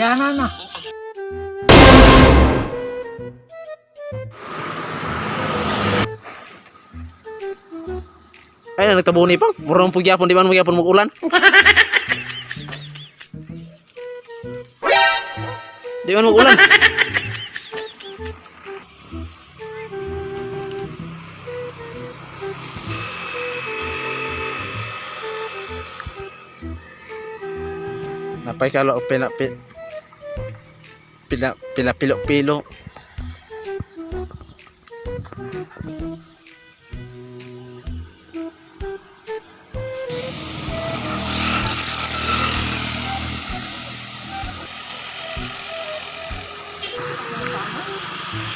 Bayana na. Ay, nagtabuni pang. Murang pugyapon, di man magyapon mag-ulan. Di man mag-ulan. Napay kalo pila pila pila pila pilo pilo.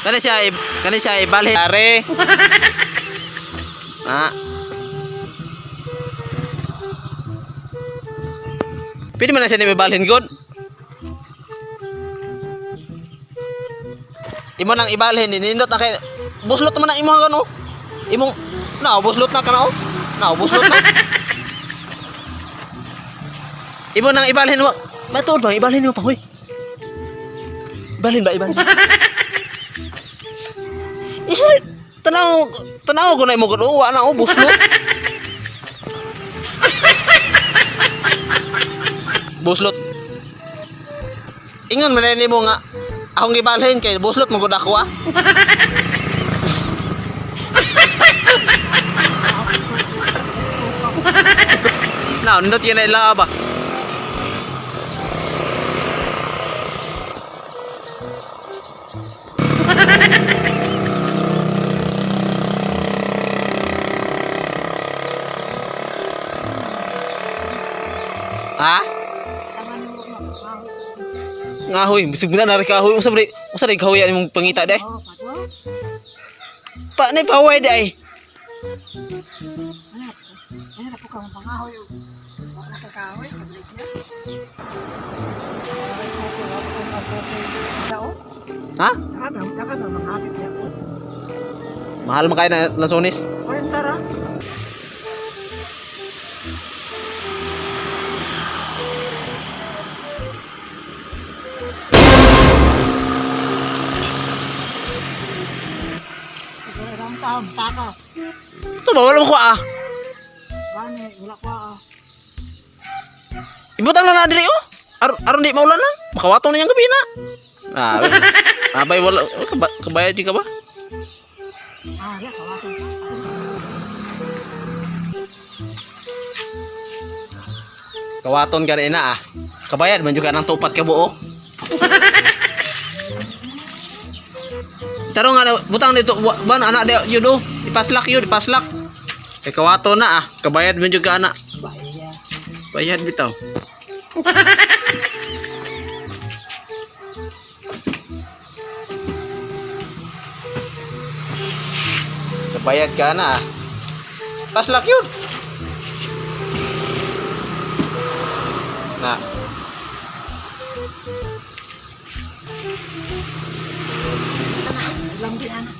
Kani siya kani siya ibalhin. Are. Ah. Pwede man na siya ni ibalhin god. Imo nang ibalhin nindot na kay buslot man na imo kano. Imong na buslot na kana oh. Na buslot na. Imo nang ibalhin mo. Matuod ba ibalhin mo pa hoy. Ibalhin ba ibalhin? Isa tanaw tanaw ko na imo gud wa na oh buslot. Buslot. Ingon man nimo nga akong gibalhin kay buslot mo gud ako ah. Na, nindot yun na ila ba? Ha? Ngahoy, bisag na nari kahoy. Unsa ba unsa day kahoy imong pangita day? Oh, pato. Pa ni paway day. Ano? Ano na po ka pangahoy? Wala ka kahoy, pabalik niya. Tao? Ha? Naka ba manghapit niya po? Mahal man kayo na lansones. 40 ra. Siguro ilang taon, taka. Ito ba wala mo ko ah. Gani, wala ko ah. Ibutang lang na diri oh. Aron di maulan lang. Makawatong na niyang gabi na. Ah, abay wala kabayad ka ba? Ah, ya, kawasan. Kawaton ka na ina ah. Kabayad man jud ka ng tupat ka buok. Tarong nga butang dito ban anak dia yun oh. Ipaslak yun, ipaslak. Kay kawaton na ah. Kabayad man jud ka ana. Bahaya. Bayad bitaw. Kabayad ka na ah. Paslak yun. Na. Lambi ana.